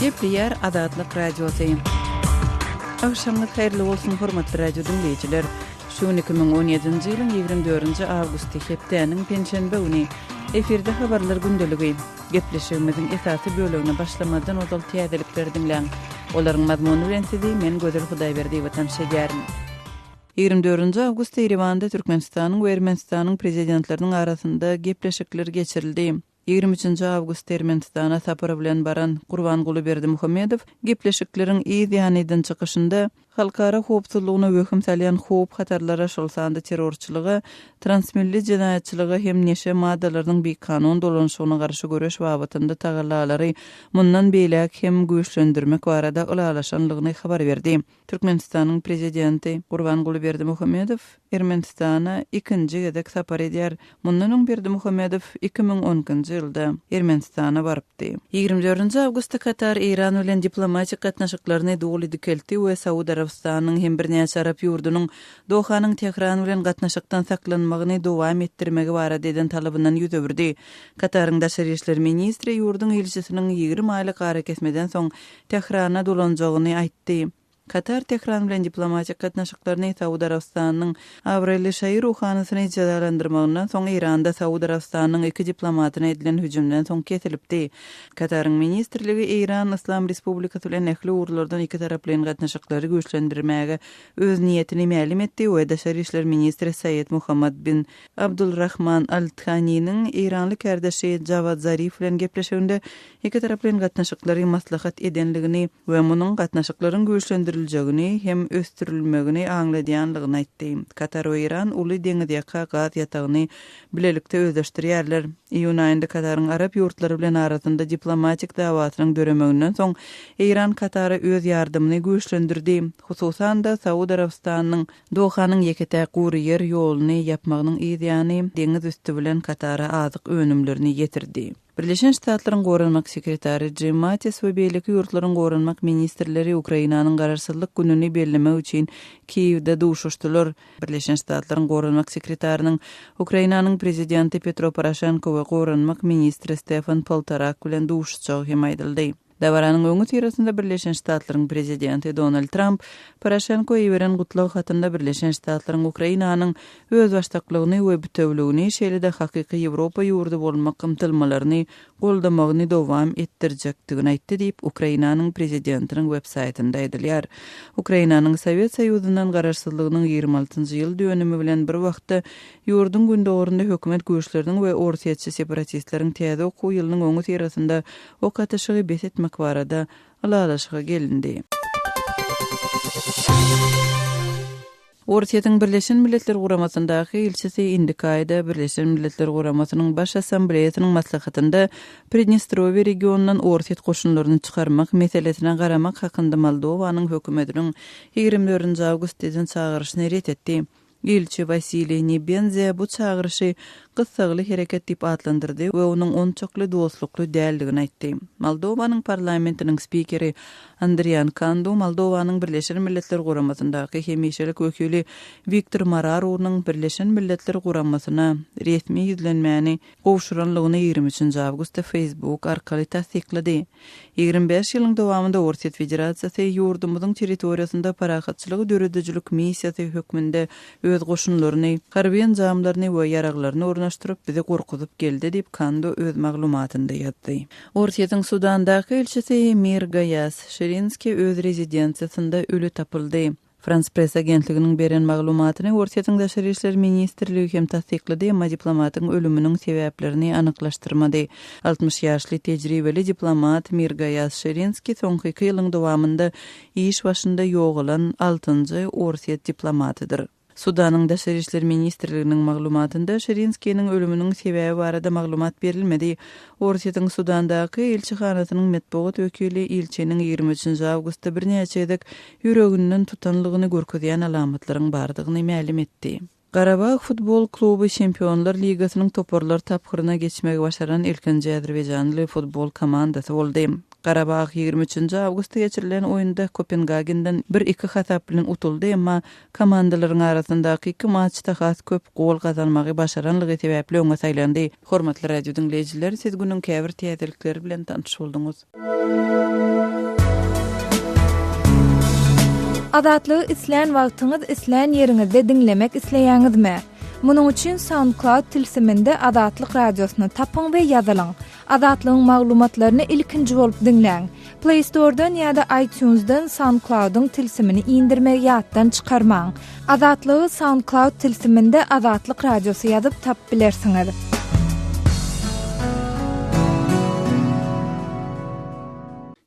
Gepleýär Azatlyk Radiosy. Agşamyňyz haýyrly bolsun, hormatly radio diňleýjiler! Şu gün 2017-nji ýylyň 24-nji awgusty, hepdäniň penşenbe güni. Efirde habarlar gündeligi. Gepleşigimiziň esasy bölegine başlamazdan ozal täzelikleri diňläň. Olaryň mazmuny bilen sizi men Gözel Hudaýberdiýewa tanyş edýärin. 24-nji awgustda Ýerewanda Türkmenistanyň we Ermenistanyň Prezidentleriniň arasynda gepleşikler geçirildi. 23-nji awgustda Ermenistana sapar bilen baran Gurbanguly Berdimuhamedow gepleşikleriň yz ýany eden çykyşynda, Halkara howpsuzlygyna wehim salýan howp-hatarlara, şol sanda terrorçylyga, transmilli jenaýatçylyga hem neşe maddalarynyň bikanun dolanyşygyna garşy göreş babatynda tagallalary mundan beýläk hem güýçlendirmek barada ylalaşanlygyny habar berdi. Türkmenistanyň Prezidenti Gurbanguly Berdimuhamedow Ermenistana ikinji gezek sapar edýär. Mundan öň Berdimuhamedow 2012-nji ýylda Ermenistana barypdy. 24-nji awgustda Katar Eýran bilen diplomatik gatnaşyklaryny doly dikeltdi we Saud Arabystanynyň hem birnäçe arap ýurdunyň Dohanyň Tähran bilen gatnaşykdan saklanmagyny dowam etdirmegi barada eden talabyndan ýüz öwürdi. Kataryň daşary işler ministri ýurduň ilçisiniň 20 aýlyk arakesmeden soň Tährana dolanjagyny aýtdy. Katar Tähran bilen diplomatik gatnaşyklaryny Saud Arabystanynyň abraýly şaýy ruhanysyny jezalandyrmagyndan soň Eýranda Saud Arabystanynyň iki diplomatyna edilen hüjümden soň kesilipdi. Kataryň ministrligi Eýran Yslam Respublikasy bilen ähli ugurlardan ikitaraplaýyn gatnaşyklary güýçlendirmäge öz niýetini mälim etdi we daşary işler ministri Saýed Muhammad bin Abdulrahman Al Thaniniň eýranly kärdeşi Jawad Zarif bilen gepleşiginde ikitaraplaýyn gatnaşyklary maslahat edenligini we munuň gatnaşyklaryň güýçlendiriljegini hem ösdürilmegini aňladýanlygyny aýtdy. Katar we Eýran uly deňizýaka gaz ýatagyny bilelikde özleşdirýärler. Iýun aýynda Kataryň arap ýurtlary bilen arasynda diplomatik dawasynyň döremeginden soň, Eýran Katara öz ýardamyny güýçlendirdi. Hususan-da, Saud Arabystanynyň Dohanyň ýeke-täk gury ýer ýoluny ýapmagynyň yz ýany, deňiz üsti bilen Katara azyk önümlerini ýetirdi. Birleşen Ştatlaryň Goranmak sekretary Jim Mattis we beýleki ýurtlaryň goranmak ministrleri Ukrainanyň Garaşsyzlyk gününi bellemek üçin Kiýewde duşuşdylar. Birleşen Ştatlaryň Goranmak sekretarynyň Ukrainanyň prezidenti Petro Poroşenko we goranmak ministri Stefan Poltorak bilen duşuşjagy hem aýdyldy. Dabaranyň öňüsyrasynda Birleşen Ştatlaryň prezidenti Donald Tramp Poroşenko iberen gutlag hatynda Birleşen Ştatlaryň Ukrainanyň özbaşdaklygyny we bitewüligini, şeýle-de hakyky Ýewropa ýurdy bolmak ymtylmalaryny goldamagyny dowam etdirjekdigini aýtdy diýip, Ukrainanyň prezidentiniň websaýtynda aýdylýar. Ukrainanyň Sowet Soýuzyndan garaşsyzlygynyň 26-njy ýyl dönümi bilen bir wagtda ýurduň gündogarynda hökümet güýçleriniň we orsýetçi separatistleriň täze okuw ýylynyň öňüsyrasynda ok atyşygy bes etmek barada ylalaşyga gelindi. Orsýetiň Birleşen Milletler Guramasyndaky ilçisi indiki aýda Birleşen Milletler Guramasynyň Baş Assambleýasynyň maslahatynda Pridnestrowýe regionyndan orsýet goşunlaryny çykarmak meselesine garamak hakynda Moldowanyň hökümetiniň 24-nji awgustda eden çagyryşyny ret etdi. Ilçi Wasiliý Nebenzia bu çagyryşy gyssagly hereket diýip atlandyrdy we onuň onçakly dostlukly däldigini aýtdy. Moldowanyň parlamentiniň spikeri Andrian Kandu Moldowanyň Birleşen Milletler Guramasyndaky hemişelik wekili Wiktor Mararunyň Birleşen Milletler Guramasyna resmi ýüzlenmäni gowşuranlygyny 23-nji awgustda Facebook arkaly tassyklady. 25 ýylyň dowamynda Orsýet Federasiýasy ýurdumyzyň territoriýasynda parahatçylygy döredijilik missiýasy hökmünde öz goşunlaryny, harby enjamlaryny we ýaraglaryny ornaşdyryp, bizi gorkuzyp geldi diýip, Kando öz maglumatynda ýazdy. Orsýetiň Sudandaky ilçisi Mir Gaýas Şirinskiý öz rezidensiýasynda öli tapyldy. Frans Press agentliginiň beren maglumatyny Orsýetiň Daşary işler ministrligi hem tassyklady, emma diplomatyň ölüminiň sebäplerini anyklaşdyrmady. 60 ýaşly tejribeli diplomat Mirgaýaz Şirinskiý soňky iki ýylyň dowamynda iş başynda ýogalan altynjy orsýet diplomatydyr. Sudanyň Daşary işler ministrliginiň maglumatynda Şirinskiniň ölüminiň sebäbi barada maglumat berilmedi. Orsýetiň Sudandaky ilçihanasynyň metbugat wekili ilçiniň 23-nji awgustda birnäçe gezek ýüreginden tutanlygyny görkezýän alamatlaryň bardygyny mälim etdi. Garabag futbol kluby Çempionlar ligasynyň toparlar tapgyryna geçmegi başaran ilkinji azerbaýjanly futbol komandasy boldy. Garabag 23-nji awgustda geçirilen oýunda Kopengagenden bir iki hasap bilen utuldy, emma komandalaryň arasyndaky iki matçda has köp gol gazanmagy başaranlygy sebäpli öňe saýlandy. Hormatly radio diňleýjiler, siz günüň käbir täzelikleri bilen tanyş bolduňyz. Azatlygy islän wagtyňyz, islän ýeriňizde diňlemek isleýäňizmi? Munuň üçin SoundCloud tilsiminde Azatlyk Radiosyny tapyň we ýazylyň. Azatlygyň maglumatlaryny ilkinji bolup diňläň. Play Store-dan ýa-da iTunes-dan SoundCloud-yň tilsimini indirmegi ýatdan çykarmaň. Azatlygy SoundCloud tilsiminde Azatlyk Radiosy ýazyp tapyp bilersiňiz.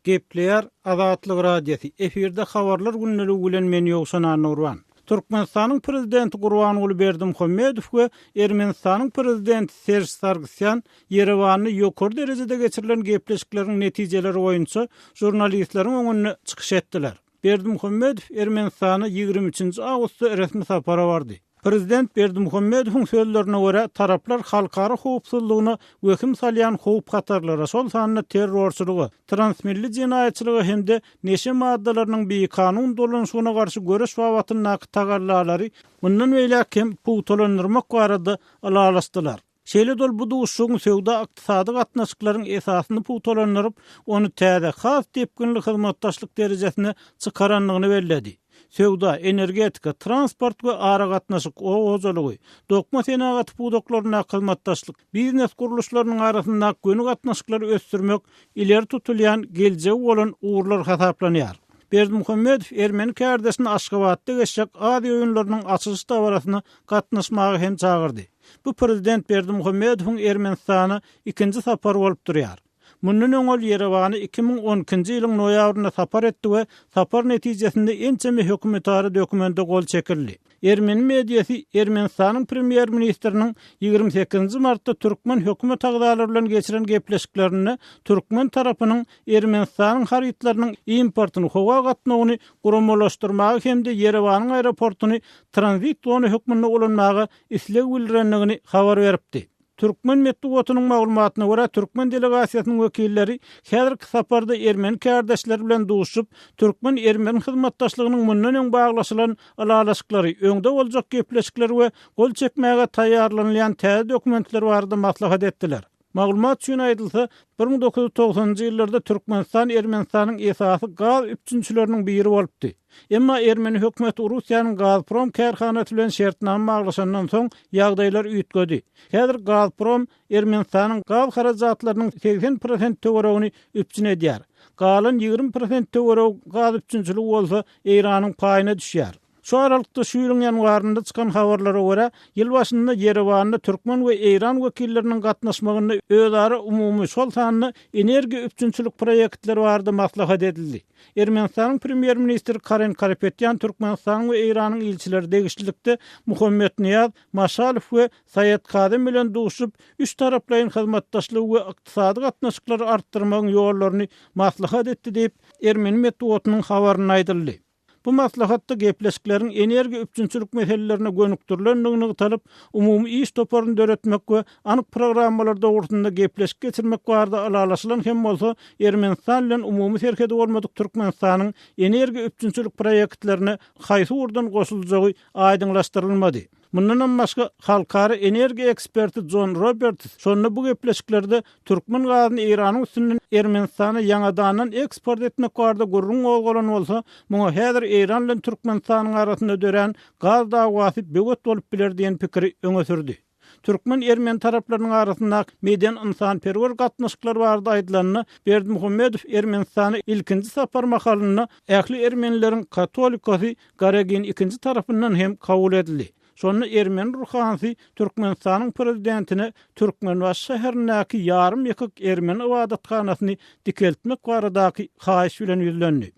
Gepleýär Azatlyk Radiosy, efirde Habarlar gündeligi bilen men Ýowşan Annagurban. Türkmenistanyň Prezidenti Gurbanguly Berdimuhamedow we Ermenistanyň Prezidenti Serž Sargsýan Ýerewanda ýokary derejede geçirilen gepleşikleriň netijeleri boýunça žurnalistleriň öňünde çykyş etdiler. Berdimuhamedow Ermenistana 23-nji awgustda resmi sapara bardy. Prezident Berdimuhamedowyň sözlerine görä, taraplar halkara howpsuzlygyna wehim salýan howp-hatarlara, şol sanda terrorçylyga, transmilli jenaýatçylyga hem-de neşe maddalarynyň bikanun dolanyşygyna garşy göreş babatyndaky tagallalary mundan beýläk hem pugtalandyrmak barada ylalaşdylar. Şeýle-de ol bu duşuşygyň söwda-ykdysady gatnaşyklaryň esasyny pugtalandyryp, ony täze, has depginli hyzmatdaşlyk derejesine çykarandygyny belledi. Söwda, energetika, transport we aragatnaşyk, oba hojalygy, dokma senagaty pudaklaryndaky hyzmatdaşlyk, biznes gurluşlarynyň arasyndaky göni gatnaşyklary ösdürmek ileri tutulýan geljegi bolan ugurlar hasaplanýar. Berdimuhamedow ermeni kärdeşini Aşgabatda geçjek Aziýa oýunlarynyň açylyş dabarasyna gatnaşmaga hem çagyrdy. Bu prezident Berdimuhamedowyň Ermenistana ikinji sapary bolup durýar. Mundan öň ol Ýerewana 2012-nji ýylyň noýabrynda sapar etdi we sapar netijesinde ençeme hökümetara dokumente gol çekildi. Ermeni mediasy Ermenistanyň premýer-ministriniň 28-nji martda türkmen hökümet agzalary bilen geçiren gepleşiklerinde türkmen tarapynyň Ermenistanyň harytlarynyň importyny, howa gatnawyny guramalaşdyrmaga hem-de Ýerewanyň aeroportuny tranzit zona hökmünde ulanmaga isleg bildirendigini habar beripdi. Türkmen metbugatynyň maglumatyna görä, türkmen delegasiýasynyň wekilleri häzirki saparda ermeni kärdeşleri bilen duşuşyp, türkmen-ermeni hyzmatdaşlygynyň mundan öň baglaşylan ylalaşyklary, öňde boljak gepleşikler we gol çekmäge taýýarlanylýan täze dokumentler barada maslahat etdiler. Maglumat üçin aýdylsa, 1990-njy ýyllarda Türkmenistan Ermenistanyň esasy gaz üpjünçileriniň biri bolupdy. Emma ermeni hökümeti Russiýanyň Gazprom kärhanasy bilen şertnama baglaşandan soň ýagdaýlar üýtgedi. Häzir Gazprom Ermenistanyň gaz harajatlarynyň 80 prosent töweregini üpjün edýär. Galan 20 prosent töweregi gaz üpjünçiligi bolsa Eýranyň paýyna düşýär. Şu aralykda, şu ýylyň ýanwarynda çykan habarlara görä, ýyl başynda Ýerewanda türkmen we eýran wekilleriniň gatnaşmagynda özara umumy, şol sanda energiýa üpjünçilik proýektleri barada maslahat edildi. Ermenistanyň premýer-ministri Karen Karapetýan Türkmenistanyň we Eýranyň ilçileri degişlilikde Muhammetnyýaz Maşalow we Saýed Kazem bilen duşup, üçtaraplaýyn hyzmatdaşlygy we ykdysady gatnaşyklary artdyrmagyň ýollaryny maslahat etdi diýip, ermeni metbugatynyň habarynda aýdyldy. Bu maslahatda gepleşikleriň energiýa üpjünçilik meselelerine gönükdirilendigi nygtalyp, umumy iş toparyny döretmek we anyk programmalar dogrusynda gepleşik geçirmek barada ylalaşylan hem bolsa, Ermenistan bilen umumy serhedi bolmadyk Türkmenistanyň energiýa üpjünçilik proýektlerine haýsy ugurdan goşuljagy aýdyňlaşdyrylmady. Mundanam başga, halkara energiýa eksperti Jon Roberts şonda bu gepleşiklerde türkmen gazyny Eýranyň üstünden Ermenistana ýaňadandan eksport etmek barada gürrüň gozgalan bolsa, muňa häzir Eýran bilen Türkmenistanyň arasynda dörän gaz dawasy böwet bolup biler diýen pikiri öňe sürdi. Türkmen-ermeni taraplarynyň arasyndaky medeni-ynsanperwer gatnaşyklar barada aýdylanda, Berdimuhamedow Ermenistana ilkinji sapar mahalynda ähli ermenileriň katolikosy Garegin ikinji tarapyndan hem kabul edildi. Şonda ermeni ruhanysy Türkmenistanyň prezidentine Türkmenbaşy şäherindäki ýarym ýykyk ermeni ybadathanasyny dikeltmek baradaky haýyş bilen ýüzlendi.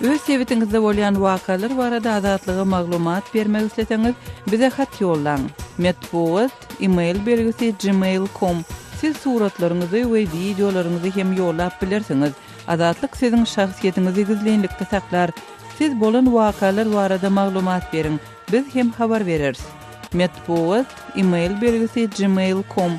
Öz sebitiňizde bolýan wakalar barada Azatlyga maglumat bermek isleseňiz, bize hat ýollaň. Metbugat, e-mail belgisi gmail com. Siz suratlaryňyzy we wideolaryňyzy hem ýollap bilersiňiz. Azatlyk siziň şahsyýetiňizi gizlinlikde saklar. Siz bolan wakalar barada maglumat beriň, biz hem habar bereris. Metbugat, email belgisi gmail com.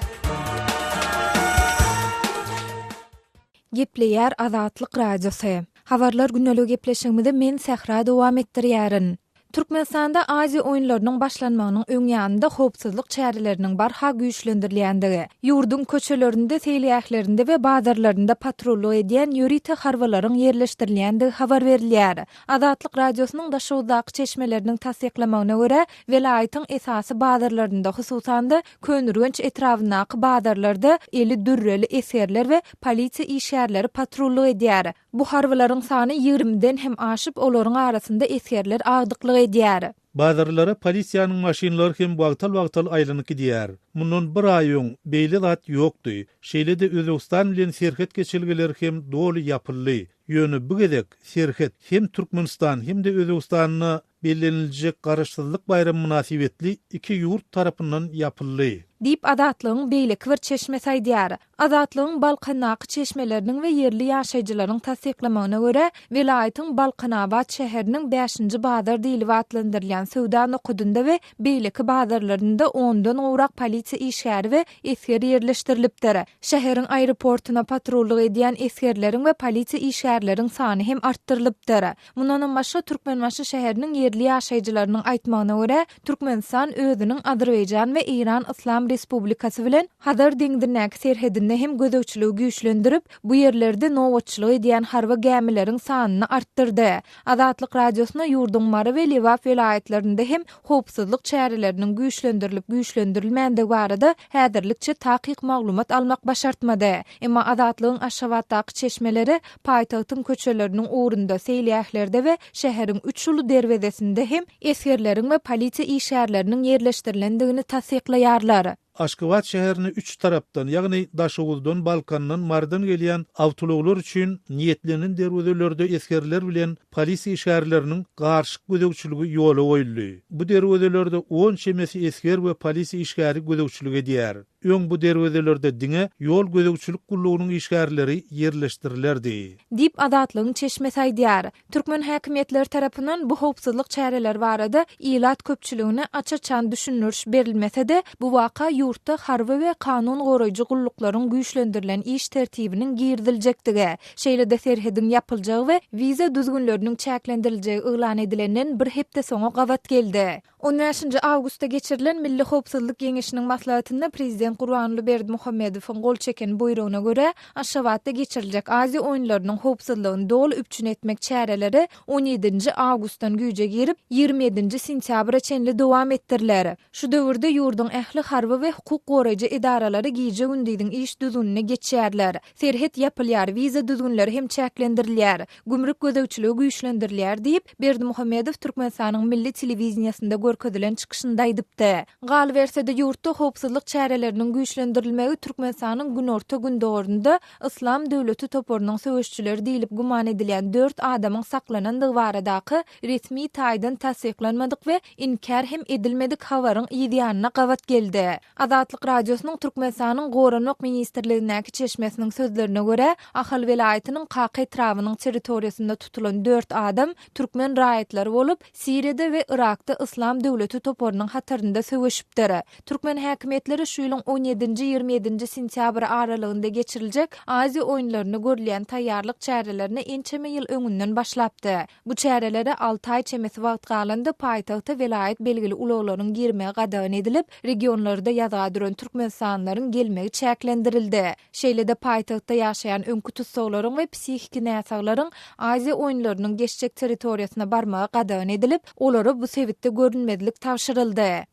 Gepleýär Azatlyk Radiosy. Habarlar gündelik gepleşigimizi men Sähra dowam etdirýärin. Türkmenistanda Aziýa oýunlarynyň başlanmagynyň öň ýanynda howpsuzlyk çäreleriniň barha güýçlendirilýändigi, ýurduň köçelerinde, seýilgählerinde we bazarlarynda patrullyk edýän ýörite harbylaryň ýerleşdirilýändigi habar berilýär. Azatlyk Radiosynyň Daşoguzdaky çeşmeleriniň tassyklamagyna görä, welaýatyň esasy bazarlarynda, hususan-da, Köneürgenç etrabyndaky bazarlarda eli dürreli esgerler we polisiýa işgärleri patrullyk edýär. Bu harbylaryň sany ýigrimiden hem aşyp, olaryň arasynda esgerler agdyklyk edýär. Bazarlara polisiýanyň maşynlary hem wagtal-wagtal aýlanyp gidýär. Mundan bir aý öň beýle zat ýokdy. Şeýle-de Özbegistan bilen serhet geçelgeleri hem doly ýapyldy. Ýöne bu gezek serhet hem Türkmenistan hem-de Özbegistanda Belleniljek Garaşsyzlyk baýramy mynasybetli iki ýurt tarapyndan ýapyldy. Diýip, Azatlygyň beýleki bir çeşmesi aýdýar. Azatlygyň Balkandaky çeşmeleriniň we ýerli ýaşaýjylaryň tassyklamagyna görä, welaýatyň Balkanabat şäheriniň Bäşinji bazar diýlip atlandyrylýan söwda nokadynda we beýleki bazarlarynda ondan gowrak polisiýa işgäri we esger ýerleşdirilipdir. Şäheriň aeroportuna patrullyk edýän esgerleriň we polisiýa işgärleriň sany hem artdyrylypdyr. Mundanam başga, Türkmenbaşy şäheriniň ýerli ýaşaýjylarynyň aýtmagyna görä, Türkmenistan özüniň Azerbaýjan we Eýran Yslam Respublikasy bilen Hazar deňzindäki serhedinde hem gözegçiligi güýçlendirip, bu ýerlerde nobatçylyk edýän harby gämileriň sanyny artdyrdy. Azatlyk Radiosyna ýurduň Mary we Lebap welaýatlarynda hem howpsuzlyk çäreleriniň güýçlendirilip-güýçlendirilmändigi barada häzirlikçe takyk maglumat almak başartmady. Emma Azatlygyň Aşgabatdaky çeşmeleri paýtagtyň köçeleriniň ugrunda, seýilgählerde we şäheriň üç uly derwezesinde hem esgerleriň we polisiýa işgärleriniň ýerleşdirilendigini tassyklaýarlar. Aşgabat şäherine üç tarapdan, ýagny Daşoguzdan, Balkandan, Marydan gelýän awtoulaglar üçin niýetlenen derwezelerde esgerler bilen polisiýa işgärleriniň garyşyk gözegçiligi ýola goýuldy. Bu derwezelerde on çemesi esger we polisiýa işgäri gözegçilik edýär. Öň bu derwezelerde diňe ýol gözegçilik gullugynyň işgärleri ýerleşdirilerdi. Diýip, Azatlygyň çeşmesi aýdýar. Türkmen häkimiýetleri tarapyndan bu howpsuzlyk çäreleri barada ilat köpçüligine aç-açan düşündiriş berilmese-de, bu waka ýurtda harby we kanun goraýjy gulluklaryň güýçlendirilen iş tertibiniň giriziljekdigi, şeýle-de serhediň ýapyljagy we wiza düzgünleriniň çäklendiriljegi yglan edilenden bir hepde soňa gabat geldi. On bäşinji awgustda geçirilen Milli howpsuzlyk geňeşiniň maslahatynda prezident Gurbanguly Berdimuhamedowyň gol çeken buýrugyna görä, Aşgabatda geçiriljek Aziýa oýunlarynyň howpsuzlygyny doly üpjün etmek çäreleri on ýedinji awgustdan güýje girip, 27 ýedinji sentýabra çenli dowam etdiriler. Şu döwürde ýurduň ähli harby we hukuk goraýjy edaralary gije-gündiziň iş düzgünine geçýärler. Serhet ýapylýar, wiza düzgünleri hem çäklendirilýär. Gümrük gözegçiligi güýçlendirilýär diýip, Berdimuhamedow Türkmenistanyň milli telewideniýesinde görkezilen çykyşynda aýdypdy. Galyberse-de, ýurtda howpsuzlyk çäreleriniň güýçlendirilmegi Türkmenistanyň günorta-gündogarynda Yslam döwleti toparynyň söweşçileri diýlip güman edilýän dört adamyň saklanandygy baradaky resmi taýdan tassyklanmadyk we inkär hem edilmedik habaryň yzýanyna gabat geldi. Azatlyk Radiosynyň Türkmenistanyň Goranmak ministrligindäki çeşmesiniň sözlerine görä, Ahal welaýatynyň Kaka etrabynyň territoriýasynda tutulan dört adam türkmen raýatlary bolup, Siriýada we Yrakda Yslam döwleti toparynyň hatarynda söweşipdir. Türkmen häkimiýetleri şu ýylyň on ýedinji, 27 nji sentýabry aralygynda geçiriljek Aziýa oýunlaryna görülýän taýýarlyk çärelerine ençeme ýyl öňünden başlapdy. Bu çärelere alty aý çemesi wagt galanda paýtagta welaýat belgili ulaglaryň girmegi gadagan edilip, regionlarda ýazga duran türkmenistanlylaryň gelmegi çäklendirildi. Şeýle-de paýtagtda ýaşaýan öňki tussaglaryň we psihiki näsaglaryň Aziýa oýunlarynyň geçjek territoriýasyna barmagy gadagan edilip, olara bu sebitde görünmezlik tabşyryldy.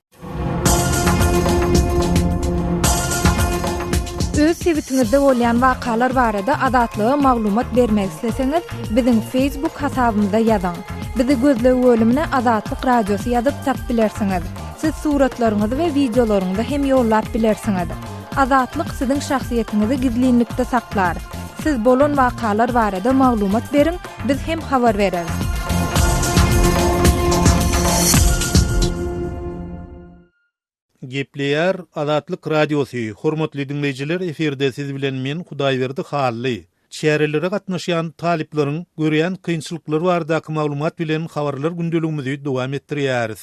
Öz sebitiňizde bolýan wakalar barada Azatlyga maglumat bermek isleseňiz, biziň Facebook hasabymyza ýazyň. Bizi gözleg bölümine Azatlyk Radiosy ýazyp tap bilersiňiz. Siz suratlaryňyzy we wideolaryňyzy hem ýollap bilersiňiz. Azatlyk siziň şahsyýetiňizi gizlinlikde saklar. Siz bolan wakalar barada maglumat beriň, biz hem habar bereris. Gepleýär Azatlyk Radiosy, Hormatly diňleýjiler efirde siz bilen men Hudaýberdi Hally. Çärelere gatnaşýan talyplaryň görýän kynçylyklary baradaky maglumat bilen habarlar gündeligimizi dowam etdirýäris.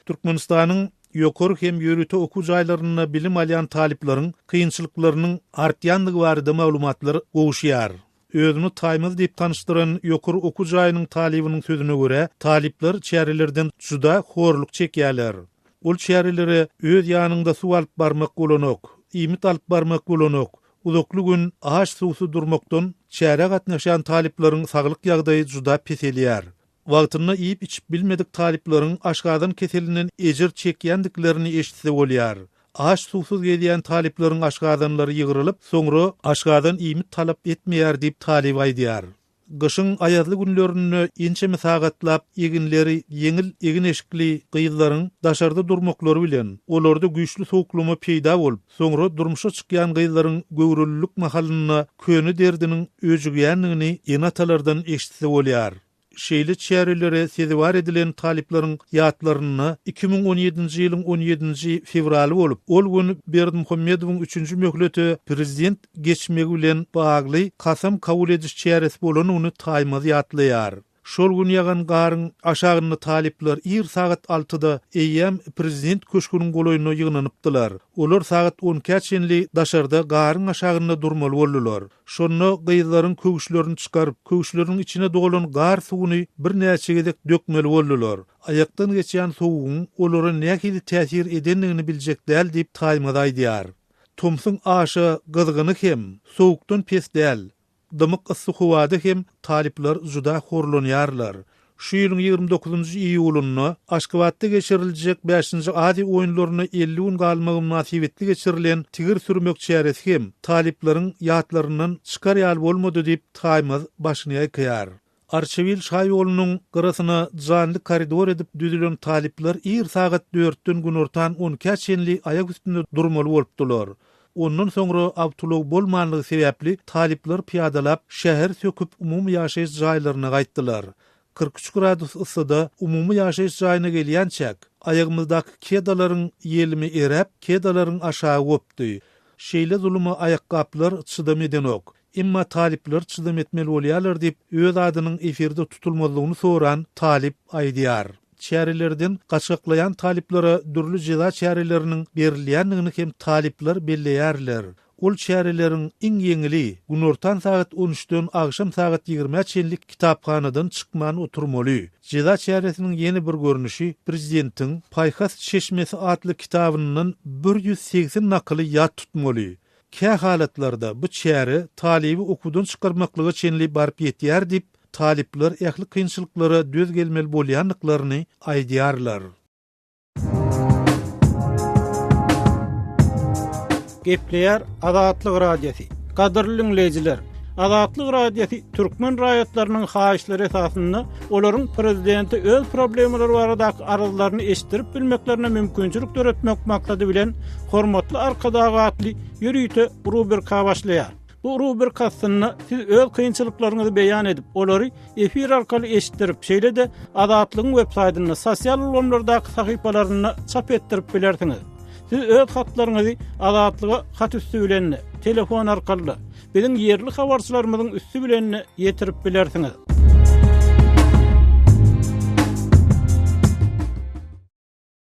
Türkmenistanyň ýokary hem ýörite okuw jaýlarynda bilim alýan talyplaryň kynçylyklarynyň artýandygy barada maglumatlar gowuşýar. Özüni Taýmaz diýip tanyşdyran ýokary okuw jaýynyň talybynyň sözüne görä, talyplar çärelerden juda horluk çekýärler. Ol çärelere öz ýanyňda suw alyp barmak bolanok, iýmit alyp barmak bolanok. Uzakly gün aç-suwsuz durmakdan çärä gatnaşýan talyplaryň saglyk ýagdaýy juda peselýär. Wagtynda iýip-içip bilmedik talyplaryň aşgazan keselinden ejir çekýändiklerini eşitse bolýar. Aç-suwsuz gezýän talyplaryň aşgazanlary ýygrylyp, soňra aşgazan iýmit talap etmeýär diýip talyp aýdýar. Gyşyň aýazly günlerinde ençeme sagatlap eginleri ýeňil egin-eşikli gyzlaryň daşarda durmaklary bilen, olarda güýçli sowuklama peýda bolup, soňra durmuşa çykýan gyzlaryň göwrelilik mahalynda köne derdiniň öjügýändigini ene-atalardan eşitse bolýar. Şeýle çärelere sezewar edilen talyplaryň ýatlarynda 2017-nji ýylyň on ýedinji fewraly bolup, ol gün Berdimuhamedowyň üçünji möhlete prezident geçmegi bilen bagly kasam kabul ediş çäresi bolandygyny Taýmaz ýatlaýar. Şol gün ýagan garyň aşagynda talyplar ir sagat altyda eýýäm prezident köşgüniň golaýynda ýygnanypdylar. Olar sagat on ikä çenli daşarda garyň aşagynda durmaly boldular. Şonda gyzlaryň köwüşlerini çykaryp, köwüşleriniň içine dolan gar suwuny birnäçe gezek dökmeli boldular. Aýakdan geçýän sowugyň olara nähili täsir edendigini biljek däl diýip, Taýmaz aýdýar. Tomsuň aşa gyzgyny hem sowukdan pes däl. Dymyk yssy howada hem talyplar juda horlanýarlar. Şu ýylyň 29 nji iýulynda Aşgabatda geçiriljek bäşinji Aziýa oýunlaryna 50 gün galmagy mynasybetli geçirilen tigir sürmek çäresi hem talyplaryň ýatlaryndan çykar ýaly bolmady diýip, Taýmaz başyny ýaýkaýar. Arçabil şaýolunyň gyrasyna janly koridor edip düzülen talyplar ir sagat dörtden günortan on ikä çenli aýak üstünde durmaly bolupdylar. Ondan soňra awtoulag bolmanlygy sebäpli talyplar pyýadalap şäheri söküp umumy ýaşaýyş jaýlaryna gaýtdylar. 43 gradus yssyda umumy ýaşaýyş jaýyna gelýänçäk, aýagymyzdaky kedalaryň ýelimi eräp, kedalaryň aşagy gopdy. Şeýle zuluma aýakgaplar çydam edenok. Emma talyplar çydam etmeli bolýarlar diýip, öz adynyň efirde tutulmazlygyny soran talyp aýdýar. Çärelerden gaçgaklaýan talyplara dürli jeza çäreleriniň berilýändigini hem talyplar belleýärler. Ol çäreleriň iň ýeňili, günortan sagat on üçden agşam sagat ýigrimä çenli kitaphanadan çykman oturmaly. Jeza çäresiniň ýene bir görnüşi prezidentiň Paýhas çeşmesi atly kitabyndan 180 nakyly ýat tutmaly. Kä halatlarda bu çäre talyby okuwdan çykarmaklyga çenli baryp ýetýär diýip, talyplar ähli kynçylyklara döz gelmeli bolýandyklaryny aýdýarlar. Gepleýär Azatlyk Radiosy. Gadyrly diňleýjiler, Azatlyk Radiosy türkmen raýatlarynyň haýyşlary esasynda olaryň prezidente öz problemalary baradaky arzlaryny eşitdirip bilmeklerine mümkinçilik döretmek maksady bilen Hormatly Arkadag atly ýörite rubrika başlaýar. Bu rubrika astynda siz öz kynçylyklaryňyzy beýan edip, olary efir arkaly eşitdirip, şeýle-de Azatlygyň web saýtynda, sosial ulgamlardaky sahypalarynda çap etdirip bilersiňiz. Siz öz hatlaryňyzy Azatlyga hat üsti bilen-de, telefon arkaly-da, biziň ýerli habarçylarymyzyň üsti bilen-de ýetirip bilersiňiz.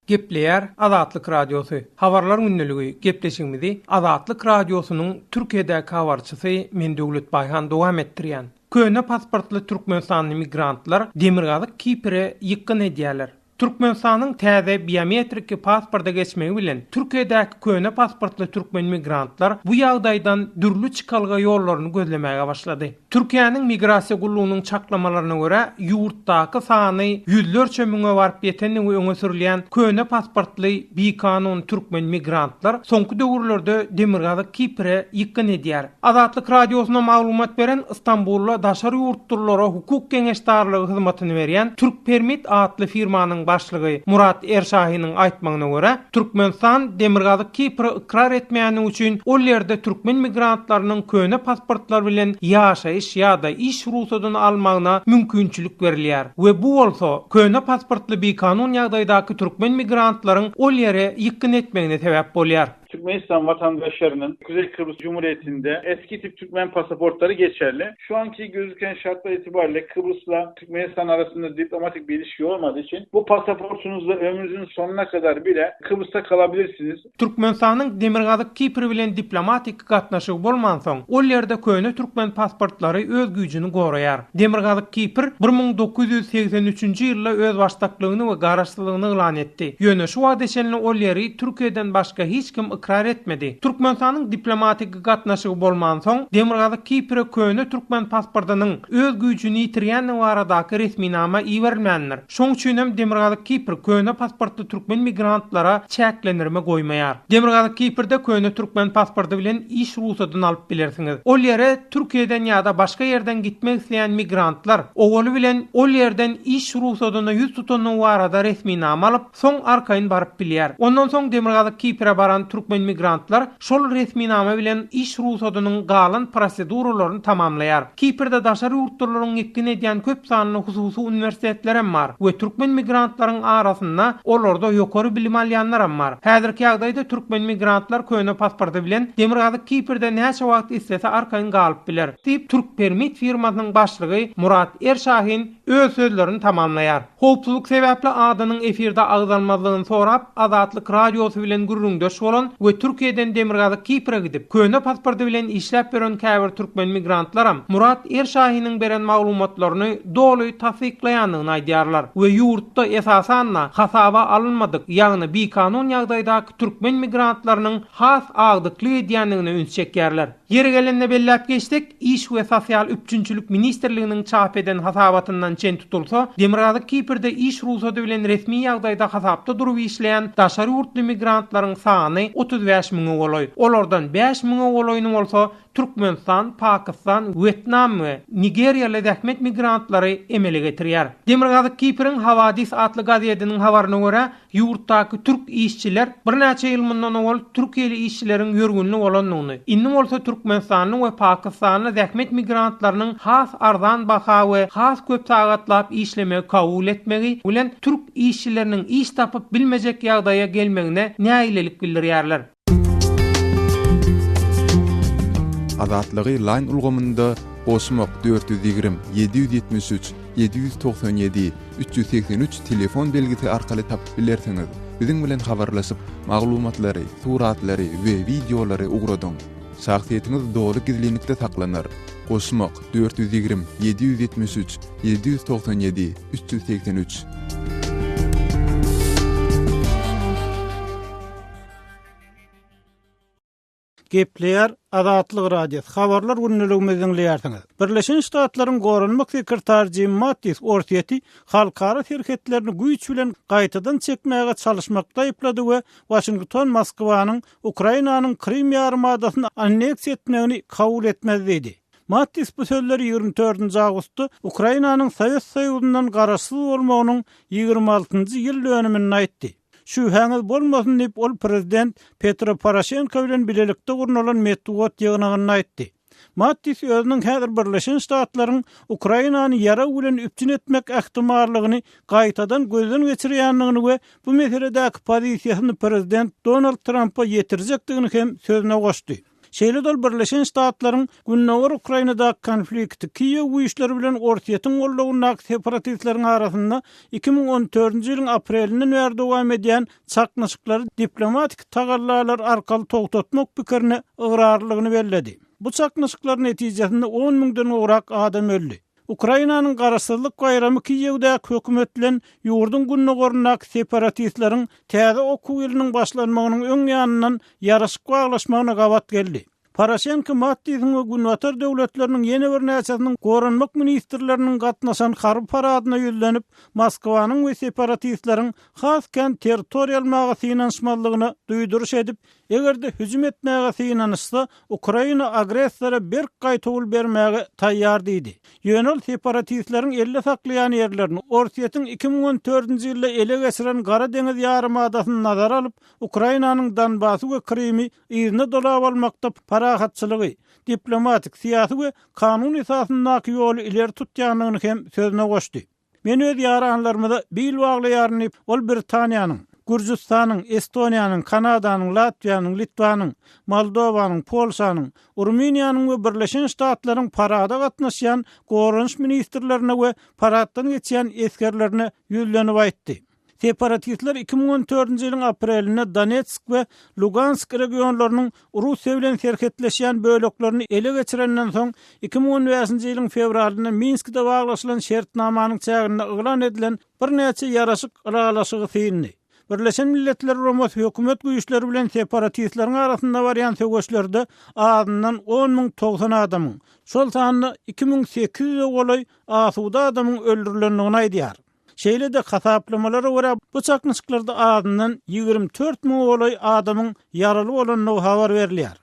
Gepleýär Azatlyk Radiosy, Habarlar gündeligi gepleşigimizi Azatlyk Radiosynyň Türkiýedäki habarçysy men Döwlet Baýhan dowam etdirýän. Köne pasportly türkmenistanly migrantlar Demirgazyk Kipre ýykgyn edýärler. Türkmenistanyň täze biometriki pasporta geçmegi bilen Türkiýedäki köne pasportly türkmen migrantlar bu ýagdaýdan dürli çykalga ýollaryny gözlemäge başlady. Türkiýäniň Migrasiýa gullugynyň çaklamalaryna görä, ýurtdaky sany ýüzlerçe müňe baryp ýetendigi öňe sürülýän köne pasportly bikanun türkmen migrantlar soňky döwürlerde Demirgazyk Kipre ýykgyn edýär. Azatlyk Radiosyna maglumat beren Stambulda daşary ýurtlulara hukuk geňeşdarlygy hyzmatyny berýän Türkpermit atly firmanyň başlygy Murat Erşahiniň aýtmagyna görä, Türkmenistan Demirgazyk Kipri ykrar etmeýändigi üçin ol ýerde türkmen migrantlarynyň köne pasportlar bilen ýaşaýyş ýa-da iş rugsadyny almagyna mümkinçilik berilýär we bu bolsa köne pasportly bikanun ýagdaýdaky türkmen migrantlaryň ol ýere ýykgyn etmegine sebäp bolýar. Türkmenistan vatandaşlarının Kuzey Kıbrıs Cumhuriyeti'nde eski tip Türkmen pasaportları geçerli. Şu anki gözüken şartlar itibariyle Kıbrıs'la Türkmenistan arasında diplomatik bir ilişki olmadığı için bu pasaportunuzla ömrünüzün sonuna kadar bile Kıbrıs'ta kalabilirsiniz. Türkmenistanyň Demirgazyk Kipr bilen diplomatik gatnaşygy bolmansoň, ol ýerde köne türkmen pasportlary öz güýjüni goraýar. Demirgazyk Kipr 1983-nji ýylda özbaşdaklygyny we garaşsyzlygyny yglan etdi. Ýöne şu wagta çenli ol ýeri Türkiýeden başga hiç kim ykrar etmedi. Türkmenistanyň diplomatik gatnaşygy bolmansoň, Demirgazyk Kipre köne türkmen pasportynyň öz güýjüni ýitirýändigi baradaky resminama iberilmändir. Şoň üçin hem Demirgazyk Kipr köne pasportly türkmen migrantlara çäklendirme goýmaýar. Demirgazyk Kiprde köne türkmen pasporty bilen iş rugsadyny alyp bilersiňiz. Ol ýere Türkiýeden ýa-da başga ýerden gitmek isleýän migrantlar owaly bilen ol ýerden iş rugsadyna ýüz tutandygy barada resminama alyp, soň arkaýyn baryp bilýär. Ondan soň Demirgazyk Kipre baran türkmen migrantlar şol resminama bilen iş rugsadynyň galan proseduralaryny tamamlaýar. Kiprde daşary ýurtlularyň ýykgyn edýän köp sanly hususy uniwersitetlerem bar we türkmen migrantlaryň arasynda olarda ýokary bilim alýanlaram bar. Häzirki ýagdaýda türkmen migrantlar köne pasporty bilen Demirgazyk Kiprde näçe wagt islese arkaýyn galyp biler, diýip, Türkpermit firmasynyň başlygy Murat Erşahin öz sözlerini tamamlaýar. Howpsuzlyk sebäpli adynyň efirde agzalmazlygyny sorap, Azatlyk Radiosy bilen gürrüňdeş bolan we Türkiýeden Demirgazyk Kipre gidip, köne pasporty bilen işläp ýören käbir türkmen migrantlaram Murat Erşahiniň beren maglumatlaryny doly tassyklaýandygyny aýdýarlar we ýurtda esasan-da hasaba alynmadyk, ýagny bikanun ýagdaýdaky türkmen migrantlarynyň has agdyklyk edýändigine üns çekýärler. Ýeri gelende belläp geçsek, Iş we sosial üpjünçilik ministrliginiň çap eden hasabatyndan çen tutulsa, Demirgazyk Kiprde iş rugsady bilen resmi ýagdaýda hasapda durup işleýän daşary ýurtly migrantlaryň sany 35 müňe golaý. Olardan bäş müňe golaýyny bolsa Türkmenistan, Pakistan, Wýetnam we Nigeriýaly zähmet migrantlary emele getirýär. Demirgazyk Kipriň Hawadis atly gazediniň habaryna görä, Ýurtdaky türk işçiler birnäçe ýyl mundan owal türkiýeli işçileriň ýörgünli bolandygyny, indi bolsa türkmenistanly we pakistanly zähmet migrantlarynyň has arzan baha we has köp sagatlap işlemegi kabul etmegi bilen türk işçileriniň iş tapyp bilmejek ýagdaýa gelmegine nägilelik bildirýärler. Azatlygy Line ulgamynda goşmak 420 773 797 383 telefon belgisi arkaly tapyp bilersiňiz. Biziň bilen habarlaşyp, maglumatlary, suratlary we wideolary ugradyň. Şahsyýetiňiz doly gizlinlikde saklanar. Goşmak 420 773 797 383. Gepleýär Azatlyk Radiosy, Habarlar gündeligimizi diňleýärsiňiz. Birleşen Ştatlaryň Goranmak sekretary Jim Mattis Orsýeti halkara serhetlerini güýç bilen gaýtadan çekmäge çalyşmakda aýyplady we Waşington Moskwanyň Ukrainanyň Krym ýarymadasyny anneksiýa etmegini kabul etmez diýdi. Mattis bu sözleri 24-nji awgustda Ukrainanyň Sowet Soýuzyndan garaşsyz bolmagynyň 26-njy ýyl dönüminde aýtdy. Şübhäňiz bolmasyn diýip, ol prezident Petro Poroşenko bilen bilelikde gurnalan metbugat ýygnagynda aýtdy. Mattis özüniň häzir Birleşen Ştatlaryň Ukrainany ýarag bilen üpjün etmek ähtimallygyny gaýtadan gözden geçirýändigini we bu meseledäki pozisiýasyny prezident Donald Trampa ýetirjekdigini hem sözüne goşdy. Şeýle-de ol Birleşen Ştatlaryň gündogar Ukrainadaky konflikti Kiýew güýçleri bilen Orsýetiň goldawyndaky separatistleriň arasynda 2014-nji ýylyň aprelinden bäri dowam edýän çaknyşyklary diplomatik tagallalar arkaly togtatmak pikirine ygrarlydygyny belledi. Bu çaknyşyklar netijesinde on müňden gowrak adam öldi. Ukrainanyň Garaşsyzlyk baýramy Kiýewdäki hökümet bilen ýurduň gündogaryndaky separatistleriň täze okuw ýylynyň başlanmagynyň öň ýanyndan ýaraşyk baglaşmagyna gabat geldi. Poroşenko Mattisiň we Günbatar döwletleriniň ýene birnäçesiniň goranmak ministrleriniň gatnaşan harby paradyna ýüzlenip, Moskwanyň we separatistleriň has kän territoriýa almaga synanyşmazlygyna duýduryş edip, Eger-de hüjüm etmäge synanyşsa, Ukraina agressora berk gaýtawul bermäge taýýar diýdi. Ýöne ol separatistleriň elde saklaýan ýerlerini, Orsýetiň 2014-nji ýylda ele geçiren Gara deňiz ýarymadasyny nazara alyp, Ukrainanyň Donbasy we Krymy yzyna dolap almakda parahatçylygy, diplomatik, syýasy we kanun esasyndaky ýoly ileri tutýandygyny hem sözüne goşdy. Men öz ýaranlarymyza bil baglaýaryn diýip, ol Britaniýanyň. Gürjüstanyň, Estoniýanyň, Kanadanyň, Latwiýanyň, Litwanyň, Moldowanyň, Polşanyň, Rumyniýanyň we Birleşen Ştatlaryň parada gatnaşýan goranyş ministrlerine we paraddan geçýän esgerlerine ýüzlenip aýtdy. Separatistler 2014-nji ýylyň aprelinde Donetsk we Lugansk regionlarynyň Russiýa bilen serhetleşýän böleklerini ele geçirenden soň, 2015-nji ýylyň fewralynda Minskde baglaşylan şertnamanyň çäginde yglan edilen birnäçe ýaraşyk ylalaşygy syndy. Birleşen Milletler Guramasy hökümet güýçleri bilen separatistleriň arasynda barýan söweşlerde azyndan 10 090 adamyň, şol sanda 2800-e golaý asuda adamyň öldürilendigini aýdýar. Şeýle-de, hasaplamalara görä, bu çaknyşyklarda azyndan 24 müňe golaý adamyň ýaraly bolandygy habar berilýär.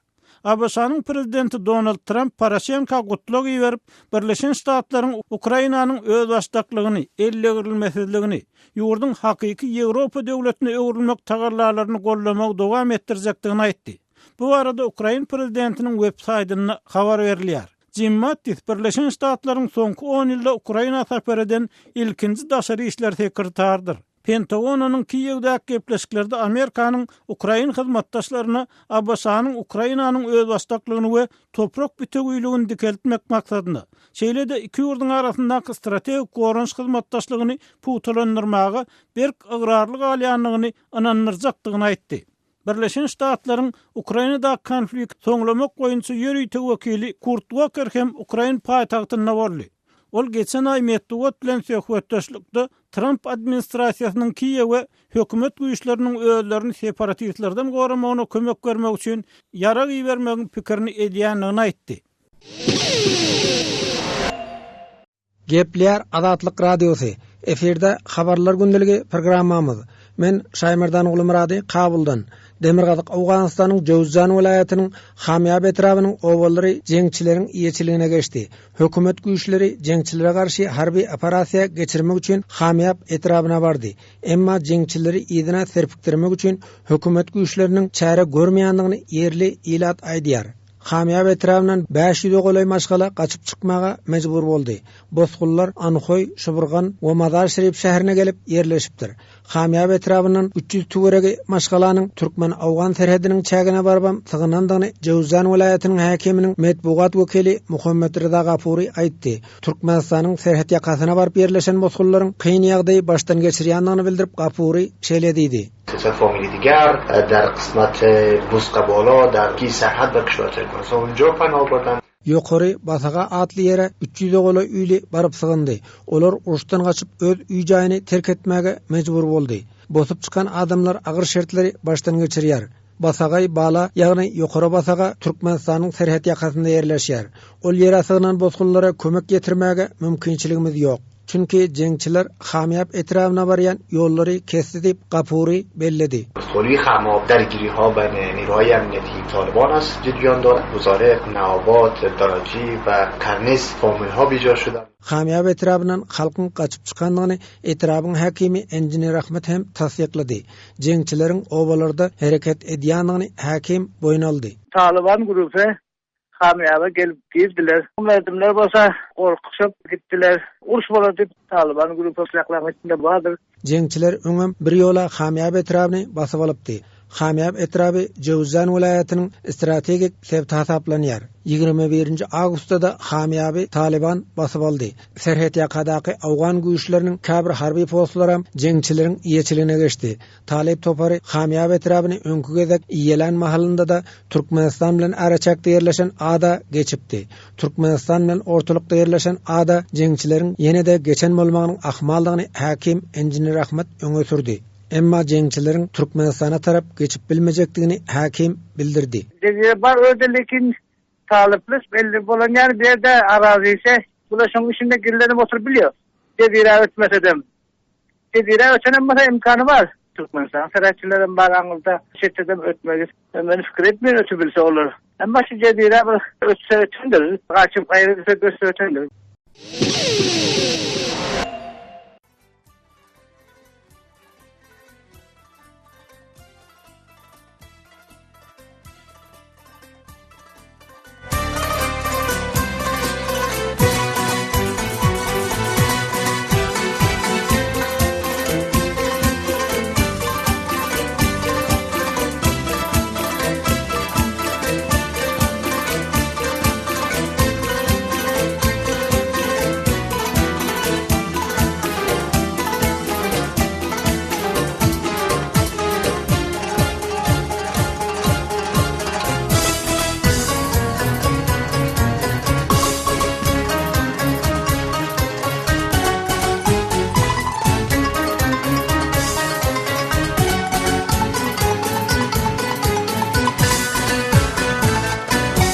ABŞ-nyň prezidenti Donald Tramp Poroşenko gutlag iberip, Birleşen Ştatlaryň Ukrainanyň özbaşdaklygyny, eldegrilmesizligini, ýurduň hakyky Ýewropa döwletine öwrülmek tagallalaryny goldamagy dowam etdirjekdigini aýtdy. Bu barada ukrain prezidentiniň web-saýtynda habar berilýär. Jim Mattis Birleşen Ştatlaryň soňky on ýylda Ukraina sapar eden ilkinji daşary işler sekretarydyr. Pentagon onuň Kiýewdäki gepleşiklerde Amerikanyň ukrain hyzmatdaşlaryna ABŞ-nyň Ukrainanyň özbaşdaklygyny we toprak bitewüligini dikeltmek maksadynda, şeýle-de iki ýurduň arasyndaky strategik goranyş hyzmatdaşlygyny pugtalandyrmaga berk ygrarly galýandygyny ynandyrjakdygyny aýtdy. Birleşen Ştatlaryň Ukrainadaky konflikti soňlamak boýunça ýörite wekili Kurt Woker hem ukrain paýtagtynda boldy. Ol geçen aý metbugat bilen söhbetdeşlikde Tramp administrasiýasynyň Kiýewe hökümet güýçleriniň özlerini separatistlerden goramagyna kömek bermek üçin ýarag ibermegiň pikirini edýändigini aýtdy. Gepleýär Azatlyk Radiosy, Efirde Habarlar gündeligi programmamyz. Men Şaýmerdan Gulumyrady Kabuldan. Demirgazyk Owganystanyň Jöwüzjan welaýatynyň Hamýap etrabynyň obalary jeňçileriň eýeçiligine geçdi. Hökümet güýçleri jeňçilere garşy harby operasiýa geçirmek üçin Hamýap etrabyna bardy. Emma jeňçileri yzyna serpikdirmek üçin hökümet güýçleriniň çäre görmeýändigini ýerli ilat aýdýar. Hamýap etrabyndan 500-e golaý maşgala gaçyp çykmaga mejbur boldy. Bosgunlar Anhoý, Şybyrgan we Mazar-Şerif şäherine gelip ýerleşipdir. Hamýap etrabyndan 300 töweregi maşgalanyň türkmen-owgan serhediniň çägine barybam sygynandygyny Jöwüzjan welaýatynyň häkiminiň metbugat wekili Muhammet Ryza Gapury aýtdy. Türkmenistanyň serhetýakasyna baryp ýerleşen bosgunlaryň kyn ýagdaýy başdan geçirýändigini bildirip Gapury şeýle diýdi. Sesed famili diger der qismat Buzqa bola der ki serhad be kişwer Türkmenistan unjo panah burdan. Ýokary Basaga atly ýere üç ýüze golaý öýli baryp sygyndy. Olar uruşdan gaçyp öz öý-jaýyny terk etmäge mejbur boldy. Bosup çykan adamlar agyr şertleri başdan geçirýär. Basagaý Bala, ýagny Ýokary Basaga Türkmenistanyň serhet ýakasynda ýerleşýär. Ol ýere sygnan bosgunlara kömek ýetirmäge mümkinçiligimiz ýok. Çünki jeňçiler Hamýap etrabyna barýan ýollary kesdi diýip, Gapury belledi. Soli Hamab dergiriha bene niruhay amniyeti Taliban ast jeriyan dorad. Guzare Naobat, Daraji we Karniz familha bijar shudan. Hamýap etrabyndan halkyň gaçyp çykandygyny etrabyň häkimi Enjiner Ahmet hem tassyklady. Jeňçileriň obalarda hereket edýändigini häkim boýun aldy. Talyban guruhy Hamýaba gelip girdiler. Merdimler bolsa gorkuşyp gitdiler. Uruş bolar diýip Talyban guruhy uçaklaryň içinde bardyr. Jeňçiler öňem bir ýola Hamýap etrabyny basyp alypdy. Hamýap etraby Jöwüzjan welaýatynyň strategik sebiti hasaplanýar. Ýigrimi birinji awgustda-da Hamýaby Talyban basyp aldy. Serhetýakadaky owgan güýçleriniň käbir harby postlaram jeňçileriň eýeçiligine geçdi. Talyp topary Hamýap etrabyny öňki gezek eýelän mahalynda-da Türkmenistan bilen araçäkde ýerleşen ada geçipdi. Türkmenistan bilen ortalykda ýerleşen ada jeňçileriň ýene-de geçen bolmagynyň ahmaldygyny häkim Enjiner Ahmet öňe sürdi. Emma jeňçileriň Türkmenistana tarap geçip bilmejekdigini häkim bildirdi. Jezire bar öde lekin talyply belli bolan ýer bir ýerde arazise bular şoň içinde gizlenip oturyp bilýär. Jezirä ötmesedem. Jezirä ötenem bolsa imkany bar. Türkmenistanyň serhetçilerem bar aňyrda şetdedem ötmegi men pikir etmeýän ötübilse olar. Emma şu jezirä bir ötse ötendir. Gaçyp gaýra gitse göçse ötendir.